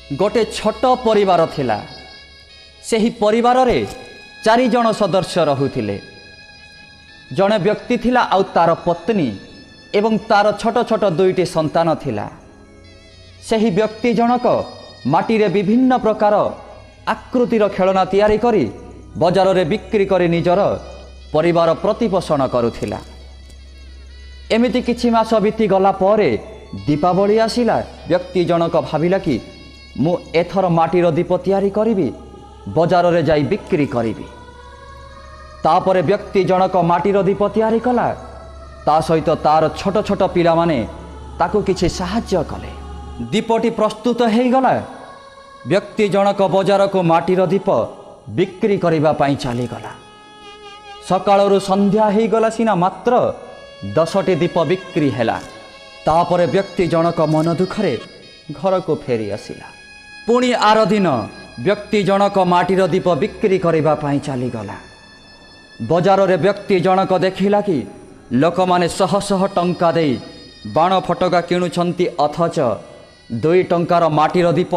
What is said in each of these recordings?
ଗୋଟେ ଛୋଟ ପରିବାର ଥିଲା। ସେହି ପରିବାରରେ ଚାରିଜଣ ସଦସ୍ୟ ରହୁଥିଲେ। ଜଣେ ବ୍ୟକ୍ତି ଥିଲା ଆଉ ତାର ପତ୍ନୀ ଏବଂ ତାର ଛୋଟ ଛୋଟ ଦୁଇଟି ସନ୍ତାନ ଥିଲା। ସେହି ବ୍ୟକ୍ତି ଜଣକ ମାଟିରେ ବିଭିନ୍ନ ପ୍ରକାର ଆକୃତିର ଖେଳନା ତିଆରି କରି ବଜାରରେ ବିକ୍ରି କରି ନିଜର ପରିବାର ପ୍ରତିପୋଷଣ କରୁଥିଲା। ଏମିତି କିଛି ମାସ ବିତିଗଲା ପରେ ଦୀପାବଳି ଆସିଲା। ବ୍ୟକ୍ତି ଜଣକ ଭାବିଲା କି ମୁଁ ଏଥର ମାଟିର ଦୀପ ତିଆରି କରିବି, ବଜାରରେ ଯାଇ ବିକ୍ରି କରିବି। ତାପରେ ବ୍ୟକ୍ତି ଜଣକ ମାଟିର ଦୀପ ତିଆରି କଲା। ତା ସହିତ ତାର ଛୋଟ ଛୋଟ ପିଲାମାନେ ତାକୁ କିଛି ସାହାଯ୍ୟ କଲେ। ଦୀପଟି ପ୍ରସ୍ତୁତ ହେଇଗଲା। ବ୍ୟକ୍ତି ଜଣକ ବଜାରକୁ ମାଟିର ଦୀପ ବିକ୍ରି କରିବା ପାଇଁ ଚାଲିଗଲା। ସକାଳରୁ ସନ୍ଧ୍ୟା ହେଇଗଲା ସିନା, ମାତ୍ର 10ଟି ଦୀପ ବିକ୍ରି ହେଲା। ତାପରେ ବ୍ୟକ୍ତି ଜଣକ ମନ ଦୁଃଖରେ ଘରକୁ ଫେରି ଆସିଲା। ପୁଣି ଆର ଦିନ ବ୍ୟକ୍ତି ଜଣକ ମାଟିର ଦୀପ ବିକ୍ରି କରିବା ପାଇଁ ଚାଲିଗଲା। ବଜାରରେ ବ୍ୟକ୍ତି ଜଣକ ଦେଖିଲା କି ଲୋକମାନେ ଶହ ଶହ ଟଙ୍କା ଦେଇ ବାଣ ଫଟକା କିଣୁଛନ୍ତି, ଅଥଚ 2 ଟଙ୍କାର ମାଟିର ଦୀପ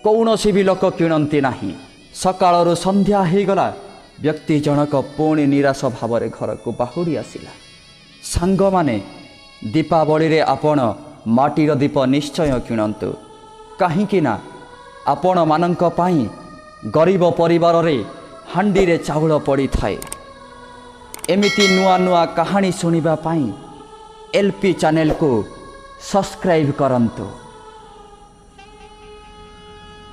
କୌଣସି ବି ଲୋକ କିଣନ୍ତି ନାହିଁ। ସକାଳରୁ ସନ୍ଧ୍ୟା ହେଇଗଲା। ବ୍ୟକ୍ତି ଜଣକ ପୁଣି ନିରାଶ ଭାବରେ ଘରକୁ ବାହୁଡ଼ି ଆସିଲା। ସାଙ୍ଗମାନେ, ଦୀପାବଳିରେ ଆପଣ ମାଟିର ଦୀପ ନିଶ୍ଚୟ କିଣନ୍ତୁ, କାହିଁକି ନା ଆପଣମାନଙ୍କ ପାଇଁ ଗରିବ ପରିବାରରେ ହାଣ୍ଡିରେ ଚାଉଳ ପଡ଼ିଥାଏ। ଏମିତି ନୂଆ ନୂଆ କାହାଣୀ ଶୁଣିବା ପାଇଁ ଏଲ୍ ପି ଚ୍ୟାନେଲକୁ ସବସ୍କ୍ରାଇବ୍ କରନ୍ତୁ।